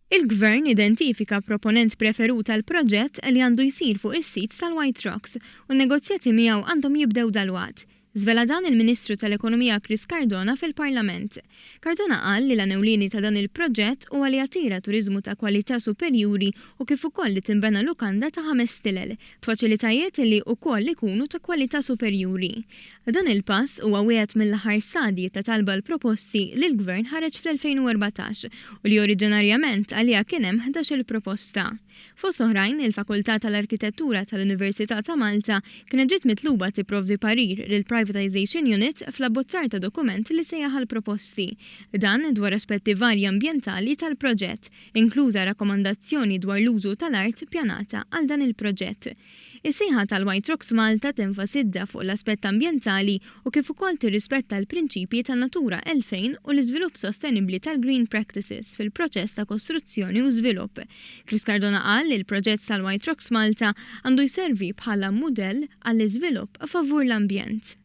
Il-Gvern identifika proponent preferut għall-proġett li għandu jsir fuq is-sit tal-White Rocks u n-negozjati miegħu għandhom jibdew dalwaqt. Żvela dan il-Ministru tal-Ekonomija Chris Cardona fil-Parlament. Cardona qal li l-għan ewlieni ta' dan il-proġett huwa li jattira turiżmu ta' kwalità superjuri u kif ukoll li tinbena lukanda ta' ħames stilel, b'faċilitajiet li wkoll ikunu ta' kwalità superjuri. Dan il-pass huwa wieħed mill-aħħar stadji ta' talba għal proposti li l-Gvern ħareġ fl-2014 u li oriġinarjament għaliha kien hemm 11-il proposta. Fost oħrajn, il-Fakultà tal-Arkitettura tal-Università ta' Malta kienet ġiet mitluba tipprovdi parir lill-Privatisation Unit fl-abbozzar ta' dokument li sejjaħ għall-proposti. Dan dwar aspetti varji ambjentali tal-proġett, inkluża rakkomandazzjoni dwar l-użu tal-art ppjanata għal dan il-proġett. Is-sejħa tal-White Rocks Malta tenfasizza fuq l-aspett ambjentali u kif ukoll tirrispetta l-prinċipji ta' Natura 2000 u l-iżvilupp sostenibbli tal-Green Practices fil-proċess ta' kostruzzjoni u żvilupp. Chris Cardona qal li l-proġett tal-White Rocks Malta għandu jservi bħala mudell għall-iżvilupp favur l-ambjent.